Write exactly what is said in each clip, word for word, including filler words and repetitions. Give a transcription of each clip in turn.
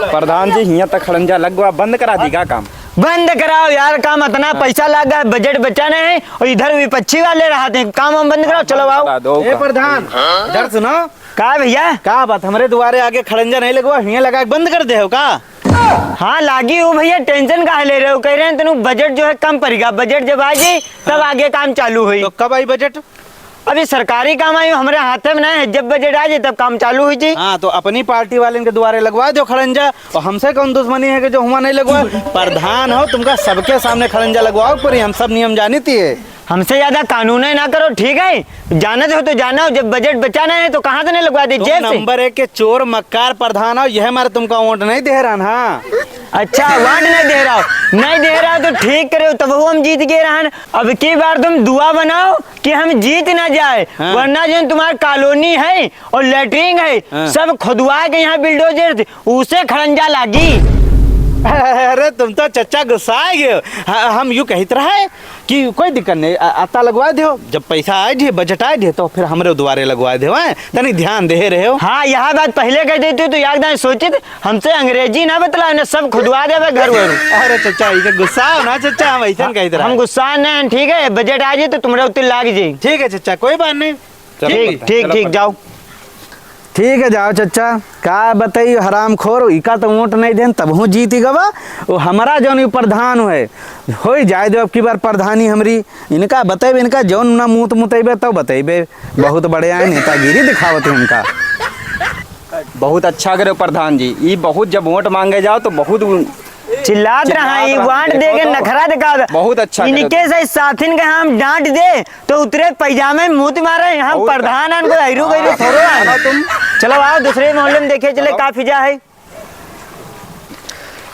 प्रधान जी, हियाँ तक खड़ंजा लग गवा, बंद करा दी का काम? बंद कराओ यार काम, इतना पैसा लाग गया, बजट बचा नहीं है, और इधर विपक्षी वाले रहते हैं, काम हम बंद कराओ, चलो आओ। करा दो ए का? प्रधान, इधर सुनो। का भैया? का बात, हमरे दुआरे आगे खड़ंजा नहीं लगवा, हियाँ लगा के बंद कर दे हो का? हाँ लागी हो भैया, tension काहे ले रहे हो? कह रहे हैं तनु बजट जो है कम पड़ेगा, बजट जब आ जाए तब आगे काम चालू होई। तो कब आई बजट? अभी सरकारी काम आई, हमरे हाथे में नहीं है, जब बजट आ जाए तब काम चालू होई जी। हाँ, तो अपनी पार्टी वाले के दुआरे लगवा दो खड़ंजा, और हमसे कौन दुश्मनी है कि जो हुआ नहीं लगवा? प्रधान हो, तुमका सबके सामने खड़ंजा लगवाओ परी, हम सब नियम जानी थी है। हमसे ज्यादा कानून है ना करो, ठीक है? जानत हो तो जानो, जब बजट बचाना है तो कहाँ से नहीं लगवा दे, तुम जेब से। नंबर एक के चोर मक्कार प्रधान हो, यह मारे तुमका वोट नहीं दे रहा ना। अच्छा, वोट नहीं दे रहा हो, नहीं दे रहा हो तो ठीक करे हो, तब हम जीत गए रहन। अब की बार तुम दुआ बनाओ कि हम जीत ना जाए, हाँ। वरना जो तुम्हार कॉलोनी है और लेटरिन है, हाँ। सब खुदवा के यहाँ बिल्डोजर से उसे खड़ंजा लागी। अरे तुम तो चच्चा गुस्सा आ गए हो। ह-, हम यू कहित रहे कि कोई दिक्कत नहीं, अ-, अत्ता लगवा दो, जब पैसा आए ढे, बजट आए ढे, तो फिर हमरे दुआरे लगवा दो, हैं? तनी ध्यान दे रहे हो। हाँ, यह बात पहले कह देती तो याद ना सोचित, हमसे अंग्रेजी ना बतला, ना सब खुदवा देवे घर वर। अरे चच्चा, इके गुस्सा हो ना चच्चा, हम ऐसन कहित रहे। हम गुस्सा नहीं, ठीक है, बजट आ जाए तो तुमरे उत्ते लाग जाए। ठीक है चच्चा, कोई बात नहीं। चलो ठीक, पता है, ठीक, चलो ठीक, पता जाओ। है। ठीक है, जाओ चच्चा। का बताई हरामखोर, इका तो वोट नहीं देन, तबहूँ जीत ही गवा। वो हमारा जौन यू प्रधान है, होई जाए दो अब की बार प्रधानी हमरी। इनका बतेबे, इनका जौन ना मूत मुतेबे, तो बतेबे। बहुत बड़े आए नेतागिरी दिखावत है इनका। बहुत अच्छा करे प्रधान जी, ई बहुत जब वोट मांगे जाओ तो बहुत चिल्लात चिल्लात रहा, ई रहा, वांट देखो दे के तो। नखरा दिखावत। बहुत अच्छा करे इनके तो। से साथिन के हम डांट दे, तो उतरे पैजामे में मूत मारे, हम और प्रधान हन को हैरू गैरू हाँ, थोड़ो हन। हाँ, तुम। चलो आओ, दूसरे मोहल्ले में देखे चले, चलो। का फिजा है।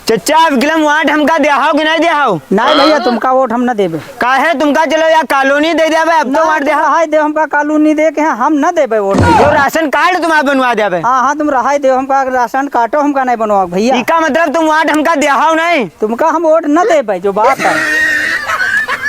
चच्चा, अब गिलम वांट हमका देहाओ कि नहीं देहाओ? नहीं भैया, तुमका वोट हम न देबे। काहे तुमका, चलो या कॉलोनी दे देबे, अब तो ना, वांट देहाओ। हाय दे, हमका कॉलोनी दे के हम न देबे वोट भैया। जो राशन कार्ड तुम्हारा बनवा देबे। हाँ, हाँ, तुम रहाई दे, हमका राशन कार्डो हमका नहीं बनवा भैया। इका मतलब तुम वांट हमका देहाओ नहीं? तुमका हम वोट न देबे, जो बात है।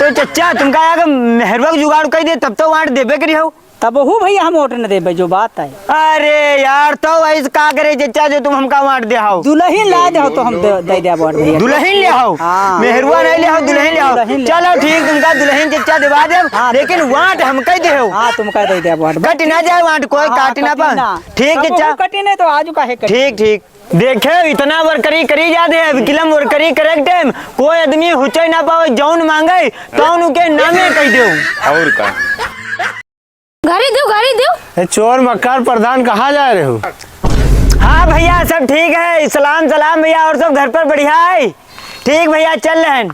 तो चच्चा, तुमका यार मेहरवा के जुगाड़ कई दे, तब तो वांट देबे करी हो। तबहू भैया हम वोट न देबे, जो बात है। अरे यार, तो ऐस का करे चच्चा जो तुम हमका वांट देहाओ? दुलहिन ला देहो तो हम दे, दे देब वोट भैया। दुलहिन लेहाओ? हाँ। मेहरुआ नहीं लेहाओ, दुलहिन लेहाओ। दुलहिन ले चलो ठीक, तुमका दुलहिन चच्चा देवा देब, हाँ, लेकिन वांट हमका ही देहो। हाँ, तुमका दे देब वोट। कट ना जाए वांट, कोई हाँ, काट ना कटी पावे। ना। ठीक कबहू चच्चा। कटी नहीं तो आज काहे कटी? ठीक, ठीक। देखे, इतना वर्करी करी जात है, अब किलम वर्करी करे के टाइम कोई आदमी हुचे ना पावे, जौन मांगे तौन उके नामे कह देउ। और का? गाड़ी दो, गाड़ी दो। ए, चोर मक्कार प्रधान, कहाँ जा रहे हो? हाँ भैया, सब ठीक है, सलाम सलाम भैया, और सब घर पर बढ़िया है? ठीक भैया, चल रहे हैं।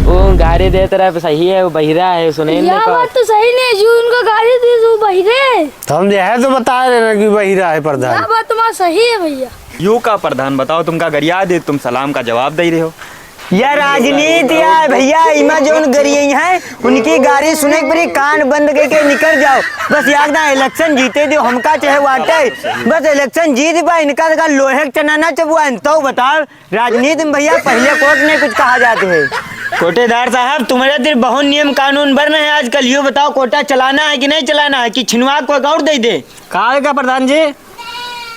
वो गाड़ी देत रहे, सही है, वो बहिरा है, सुने नहीं या पावत। बात तो सही नहीं है, जो उनका गाड़ी दी, वो बहिरे है। तो हम यह तो बता रहे ना कि बहिरा है प्रधान। या बात तुम्हारा सही है भैया। यू का प्रधान बताओ, तुमका गरिया दे, तुम सलाम का जवाब दे रहे हो। या राजनीति या भैया, इमा जौन गरिये हैं, उनकी गारी सुने के परी कान बंद करके निकल जाओ। बस याद ना, election जीते दो, हमका चाहे वाटे, बस election जीत पा, इनका का लोहे के चना ना चबुआ, तो बताओ। राजनीति में भैया पहले कोर्ट ने कुछ कहा जाते हैं। कोटेदार साहब, तुम्हारे दिल बहुत नियम कानून बन रहे हैं आजकल। यो बताओ, कोटा चलाना है कि नहीं चलाना है कि छिनवा को और दे दे? का है का प्रधान जी?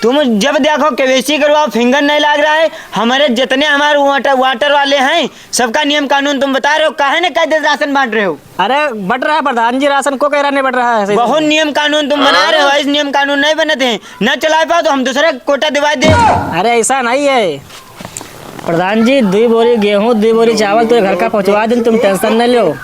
तुम जब देखो केवाईसी करवाओ, फिंगर नहीं लाग रहा है। हमारे जितने हमारे वाटर, वाटर वाले हैं, सबका नियम कानून तुम बता रहे हो, काहे ने कायदे से राशन बांट रहे हो? अरे बट रहा है प्रधान जी, राशन को कह रहा नहीं बट रहा है? बहुत नियम कानून तुम बना रहे हो, इस नियम कानून नहीं बनते हैं, न चला पाओ तो हम दूसरे कोटा दिवा दे। अरे ऐसा नहीं है प्रधान जी, दुई बोरी गेहूँ, दुई बोरी चावल तो घर का पहुँचवा दिन, तुम tension न लो,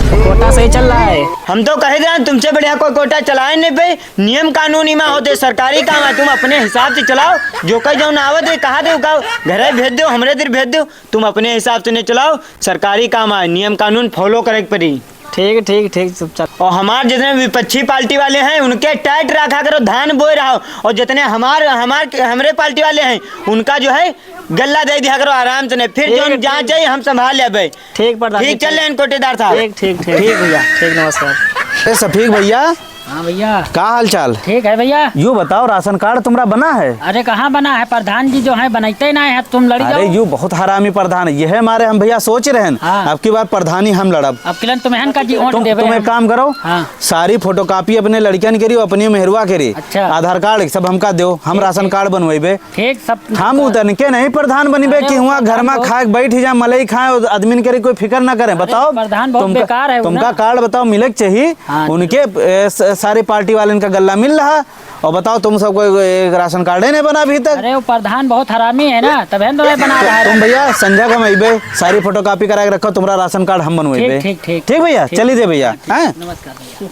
कोटा सही चल रहा है। हम तो कहे दे, तुमसे बढ़िया कोई कोटा चलाए नहीं पे। नियम कानून इमा होते, सरकारी काम है, तुम अपने हिसाब से चलाओ। जो कहीं जौन आवत है, कहा दे का घरे भेज दो, हमरे दिल भेज दो, तुम अपने हिसाब से नहीं चलाओ। सरकारी काम है, नियम कानून follow करे के पड़ी। ठीक, ठीक, ठीक, चुपचाप। और हमार जितने विपक्षी पार्टी वाले हैं, उनके tight रखा करो, धान बोए रहो। और जितने हमार, हमार, हमरे पार्टी वाले हैं, उनका जो है गल्ला दे दिया करो आराम से, नहीं फिर ठीक, जौन जहाँ ठीक। चाहिए हम संभाल लेबे। ठीक प्रधान जी, ठीक, चल ठीक। रहे हैं कोटेदार साहब। ठीक, ठीक, ठीक। ठीक भैया, ठीक, नमस्कार। ए शफीक भैया, हाँ भैया। का हाल चाल? ठीक है भैया। यू बताओ, राशन कार्ड तुम्हरा बना है? अरे कहाँ बना है, प्रधान जी जो है बनइते नाहीं है, तुम लड़ी अरे जाओ। यू बहुत हरामी प्रधान है, यह मारे हम भैया सोच रहे हैं, हाँ। अब की बार प्रधानी हम लड़ब। अब किलन तुम्हें का जी वोट तुम, देबे तुम हम। एक काम करो, हाँ। सारी फोटोकॉपी अपने लड़कियन के रही, अपनी मेहरुआ के रही, अच्छा। आधार कार्ड सब हमका दो, हम ठीक, राशन ठीक। कार्ड बनवाइबे। ठीक, सब हम उतन के नहीं प्रधान बनिबे अरे कि वो हुआ घर प्रधान में बहुत खाए बैठ ही जाए, मलई खाए और आदमी के कोई फिकर ना करें। अरे बताओ, प्रधान बहुत तुमका, बेकार है वो तुमका ना। कार्ड बताओ, मिले के चाहिए हाँ। उनके, ए, स-, सारे पार्टी वाले इनका गल्ला मिल रहा। और बताओ, तुम सबको एक राशन कार्ड ही नहीं बना अभी तक। अरे वो प्रधान बहुत हरामी है ना, तब हम तो नहीं बना रहा है। तुम भैया संझा का में अइबे, सारी फोटोकॉपी करा के रखो, तुम्हारा राशन कार्ड हम बनवाइबे। ठीक, ठीक, ठीक। ठीक भैया, ठीक। चली दे भैया, हैं? नमस्कार भैया।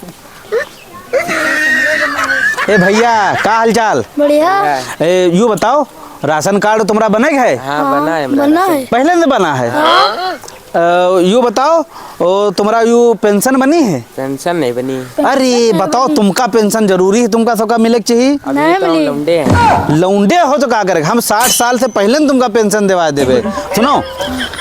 ए भैया, का हाल चाल? बढ़िया। ए, यू बताओ, राशन कार्ड तुम्हरा बने के है? हाँ, बना है, हाँ, बना है। पहले से बना है? हाँ। अ, यू बताओ, ओ, तुम्हरा यू पेंशन बनी है? पेंशन नहीं बनी। अरे, बताओ, तुमका पेंशन जरूरी है, तुमका सबका मिले के चाहिए। अभी नहीं तो हम मिली। लौंडे हैं। लौंडे हो तो का करे? हम साठ साल से पहले न तुमका पेंशन देवा देबे। सुनो,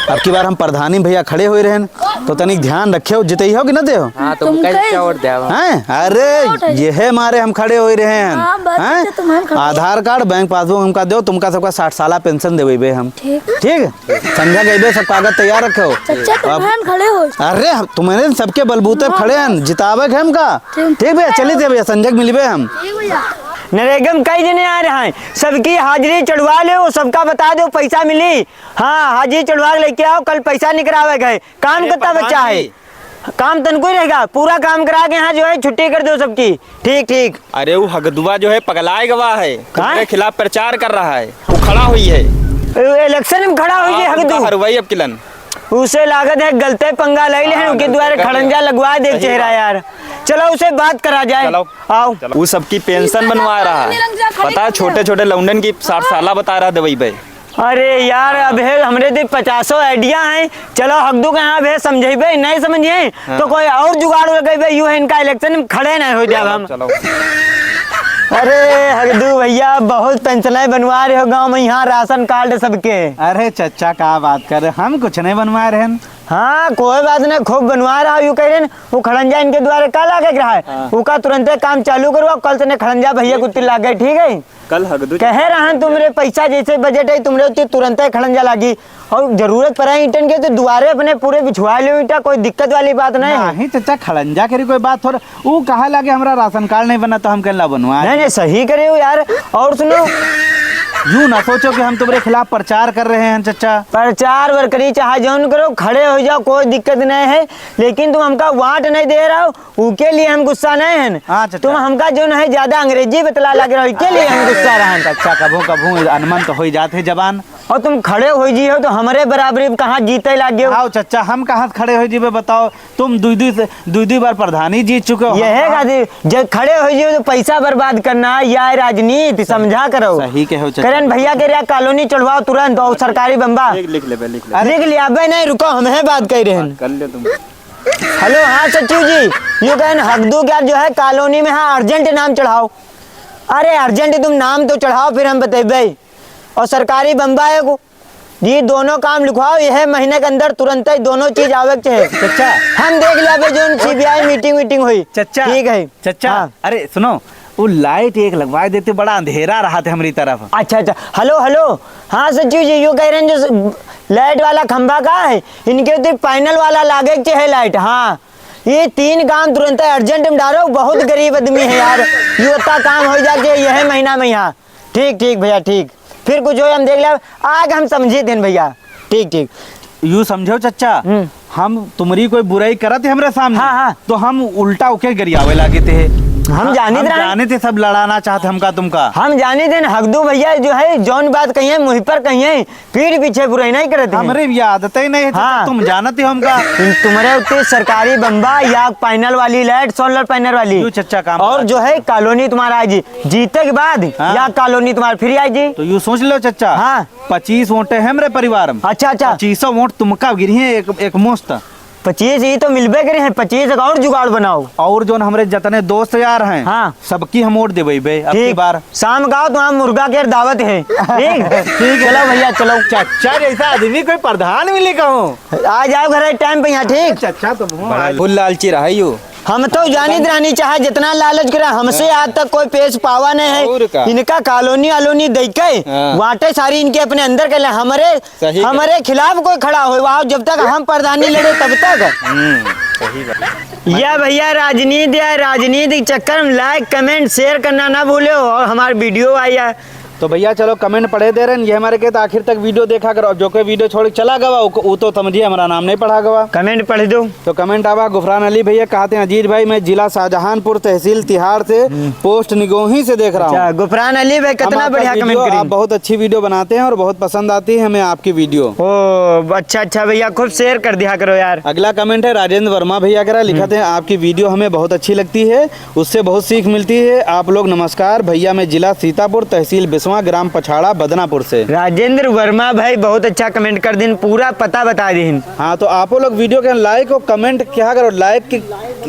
अब की बार हम प्रधानी भैया खड़े होए रहेन, तो तनिक ध्यान रखेउ, जितइहो कि न देहो? हाँ, तो तुम तुमका कैसे? क्या वोट देवा? हैं? अरे, वोट है। यह मारे हम खड़े होए रहे हैं। हाँ, बस हैं? तो तुम हम खड़े। आधार कार्ड, बैंक पासबुक हमका देउ, तुमका सबका साठ साला पेंशन देबे हम। ठीक। ठीक? संझा के अइबे, सब कागज तैयार रखेउ। चाचा, तुम अब हम खड़े हो। अरे, हम तुम्हरे सबके बलबूते हाँ, खड़े हैं, बस। जितावे के हमका। ठीक। ठीक भैया, चली दे भैया, संझा के मिलबे हम। ठीक भैया। नरेगा में कई जने आए रहे हैं, सबकी हाजिरी चढ़वा लेउ, सबका बता देउ, पैसा मिली। हाँ, हाजिरी चढ़वा के लेके आओ, कल पैसा निकरावे के है। काम अरे कितना प्रधान बचा है? जी। काम तनको ही रहेगा, पूरा काम करा के यहाँ जो है छुट्टी कर दो सबकी। ठीक, ठीक। अरे वो हगदुआ जो है पगलाए गवा है, हाँ? तुम्हारे खिलाफ प्रचार कर रहा है, वो खड़ा हुई है। ए-, इलेक्शन में खड़ा हुई है हाँ, हगदू। उनका हरवाई अब किलन। उसे लागत है गलते पंगा लइ लेहन, हाँ, उनके गलते दुआरे पंगा। खड़ंजा लगवा दे सही चेहरा बात। यार। चलो उसे बात करा जाए। चलो। आओ। चलो। वो सबकी पेंशन बनवा रहा है। पता है, छोटे छोटे लौंडन की साठ साला बता रहा दवाई पे। अरे यार, अब हे हमरे दे पचासों आइडिया हैं। चलो हगदू के यहाँ अब हे समझेबे, नहीं समझिए हाँ। तो कोई और जुगाड़ लगेबे, यू है इनका इलेक्शन में खड़े नहीं हो जाब चलो, हम। चलो। अरे हगदू भैया, बहुत पेंशनाई बनवा रहे हो गाँव में यहाँ राशन कार्ड सबके। अरे चच्चा, का बात कर रहे, हम कुछ नहीं बनवा रहे हैं। हाँ, कोई बात नहीं, खूब बनवा रहा, यू कह रहे हैं, वो खड़ंजा इनके द्वारे का लागे के रहा है, हाँ। उका तुरंते काम चालू करवा, कल तने खड़ंजा भैया कुत्ती लाग गए, ठीक है? कल हगदू कहे रहन तुमरे पैसा जैसे बजट है, तुमरे उतनी तुरंते खड़ंजा लागी। और जरूरत पड़ा ईंटन के तो दुआरे अपने पूरे बिछवा लो ईंटा, कोई दिक्कत वाली बात नहीं है। नहीं चच्चा, खड़ंजा के कोई बात थोड़ा, ऊ कहा लागे हमरा राशन कार्ड नहीं बना तो हम कहला बनवा। नहीं, नहीं, सही करे हो यार। और सुनो। यूं ना सोचो कि हम तुम्हारे खिलाफ प्रचार कर रहे हैं चच्चा। प्रचार वर करी चाहे जौन करो, खड़े हो जाओ, कोई दिक्कत नहीं है, लेकिन तुम हमका वाट नहीं दे रहा हो। उके लिए हम गुस्सा नहीं हन। हाँ, चच्चा। तुम हमका जो है ज्यादा अंग्रेजी बतला लग रहा हो, इके लिए हम गुस्सा रहन। चच्चा, कभू कभू अनमन तो होई जात है जबान। और तुम खड़े होई जी हो तो हमरे बराबरी में कहाँ जीते लागे हो? आओ चच्चा, हम कहाँ से खड़े होई जीबे बताओ? तुम दुई दुई से, दुई दुई बार प्रधानी जीत चुके हो। यह है गाजी, जब खड़े होई जी हो तो पैसा बर्बाद करना, या राजनीति समझा करो। सही कहो चच्चा। करण भैया के रिया कॉलोनी चढ़वाओ तुरंत और सरकारी बम्बा। लिख, लिख लेबे, लिख लेबे। लिख लिया, अबे नहीं रुको, हम है बात कह रहे हैं। कर ले तुम। हेलो, हाँ सचिव जी, यू कहन हगदू क्या जो है कॉलोनी में, हाँ अर्जेंट नाम चढ़ाओ। अरे अर्जेंट तुम नाम तो चढ़ाओ, फिर हम बतेबे। और सरकारी बम्बा है को, ये दोनों काम लिखवाओ, यह महीने के अंदर तुरंत ही दोनों चीज आवे के चाहे। चच्चा। हम देख लेबे जोन सीबीआई मीटिंग वीटिंग हुई। चच्चा। ठीक है। चच्चा। हाँ। अरे सुनो, वो लाइट एक लगवा देते, बड़ा अंधेरा रहा थे हमारी तरफ। अच्छा, अच्छा। हेलो, हेलो। हाँ सचिव जी, यू कह रहे हैं जो स-, लाइट वाला खंभा का है, इनके तो पैनल वाला लागे के चाहे लाइट। हाँ, ये तीन काम तुरंत अर्जेंट में डालो, बहुत गरीब आदमी है यार, ये उतना काम हो जाके यह महीना में यहाँ। ठीक, ठीक भैया, ठीक। फिर कुछ हो हम देख लेब, आगे हम समझी देन भैया। ठीक, ठीक। यू समझो चच्चा, हम्म। हम तुम्हारी कोई बुराई करत है हमरे सामने, हाँ, हाँ। तो हम उल्टा ओके गरियावे लागे थे। हम हाँ, जानी हम थे ना। जाने थे सब लड़ाना चाहते हमका तुमका। हम जानी थे ना, हगदू भैया जो है, जौन बात कहिए, मुँह पर कहिए, पीठ पीछे बुराई नहीं करते हैं। हमरे भी आदत ही नहीं है, हाँ। तुम जानते हो हमका। तुम्हारे उत्ते सरकारी बम्बा या पैनल वाली लाइट, सोलर पैनल वाली। यू चच्चा काम और बात जो है कॉलोनी तुम्हारा आज जीते के बाद हाँ। या कॉलोनी तुम्हारा फ्री आई जी। तो यू सोच लो चच्चा। हाँ। पच्चीस वोट है हमरे परिवार में। अच्छा, अच्छा। पच्चीसों वोट तुमका गिरी है एक, एक मुश्त। पच्चीस ही तो मिलबे करे हैं, पच्चीस का और जुगाड़ बनाओ। और जोन हमरे जतने दोस्त यार हैं, हाँ। सबकी हम वोट देबे बे, अब की ठीक। बार। शाम का आओ, तो हम मुर्गा के दावत है। ठीक? ठीक है। चलो भैया, चलो। चच्चा जैसा आदमी कोई प्रधान मिली कहूँ। आ जाओ घर टाइम पे यहाँ, ठीक? चच्चा तो मुँह बड़ा आज फुल लालची रहा है यू। हम तो जानित रहनी, चाहे जितना लालच करे, हमसे हाँ। आज तक कोई पेश पावा नहीं है। और का? इनका कॉलोनी आलोनी दे के हाँ। वाटे सारी इनके अपने अंदर कर ले। हमरे, सही कहा। हमरे खिलाफ कोई खड़ा हो, वाह, जब तक हम प्रधानी लड़े तब तक। हम्म, सही बात। या भैया, राजनीति या राजनीति के चक्कर में like, comment, share करना ना भूले और हमार video आया। तो भैया चलो comment पढ़े दे रहे हैं, ये हमारे के तो आखिर तक video देखा करो। अब जो कोई video छोड़ के चला गवा, उ, उ तो समझिए हमारा नाम नहीं पढ़ा गवा। Comment पढ़ दो। तो comment आवा, गुफरान अली भैया कहते हैं, "अजीज भाई, मैं जिला शाहजहानपुर, तहसील तिहाड़ से, हम्म। Post निगोही से देख रहा अच्छा, हूँ। गुफरान अली भाई, हम कितना आपका बढ़िया video, comment करी। आप बहुत अच्छी video बनाते हैं और बहुत पसंद आती है हमें आपकी video।" ओ, अच्छा, अच्छा भैया, खूब share कर दिया करो यार। अगला comment है राजेंद्र वर्मा भैया करा, लिखा हम्म। थे, "आपकी video हमें बहुत अच्छी लगती है।" उससे बहुत सीख मिलती है। आप लोग नमस्कार भैया, मैं जिला सीतापुर, तहसील बिस्वा, ग्राम पछाड़ा, बदनापुर से। राजेंद्र वर्मा भाई बहुत अच्छा comment कर दिन, पूरा पता बता दिन। हाँ, तो आपो लोग video के like और comment क्या करो, like की-,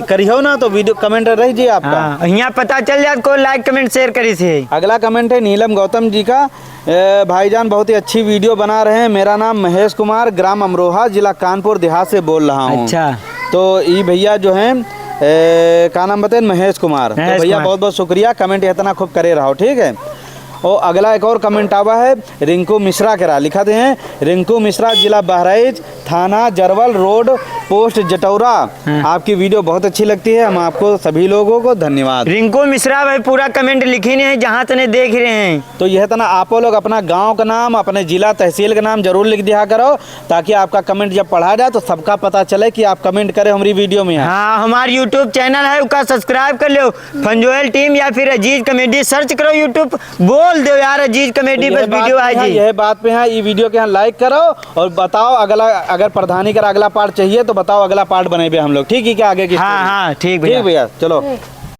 करियो ना तो video comment रह जी आपका। हाँ, यहाँ पता चल जात को like comment share करी से। अगला comment है नीलम गौतम जी का, ए, भाईजान बहुत ही अच्छी video बना रहे हैं। मेरा नाम महेश कुमार, ग्राम अमरोहा, जिला कानपुर देहात से बोल रहा हूँ। अच्छा। तो ई भैया जो हैं, ए, का नाम बताए, महेश कुमार। तो महेश भैया कुमार। बहुत बहुत शुक्रिया, comment इतना खूब करे रहो, ठीक है। और अगला एक और comment आवा है रिंकू मिश्रा करा, लिखा थे हैं, "रिंकू मिश्रा, जिला बहराइच, थाना जरवल, road post जटौरा। हाँ। आपकी video बहुत अच्छी लगती है, हम आपको सभी लोगों को धन्यवाद।" रिंकू मिश्रा भाई पूरा comment लिखी नहीं है, जहाँ तने देख रहे हैं। तो यह तना आपो लोग अपना गांव का नाम, अपने जिला तहसील का नाम जरूर लिख दिया करो, ताकि आपका comment जब पढ़ा जाए तो सबका पता चले कि आप comment करे हमारी video में। हाँ, हमार YouTube channel है, उसका subscribe कर लो, फंजोयल team या फिर अजीज comedy search करो YouTube, बोल दो यार अजीज comedy, तो बस यह बात video पे है यहाँ, जी। यह बात पे है, ये video के यहाँ like करो और बताओ अगला, अगर प्रधानी का अगला part चाहिए तो बताओ, अगला part बनेबे हम लोग, ठीक है क्या? आगे की हाँ, story। हाँ, ठीक भैया। ठीक भैया, चलो।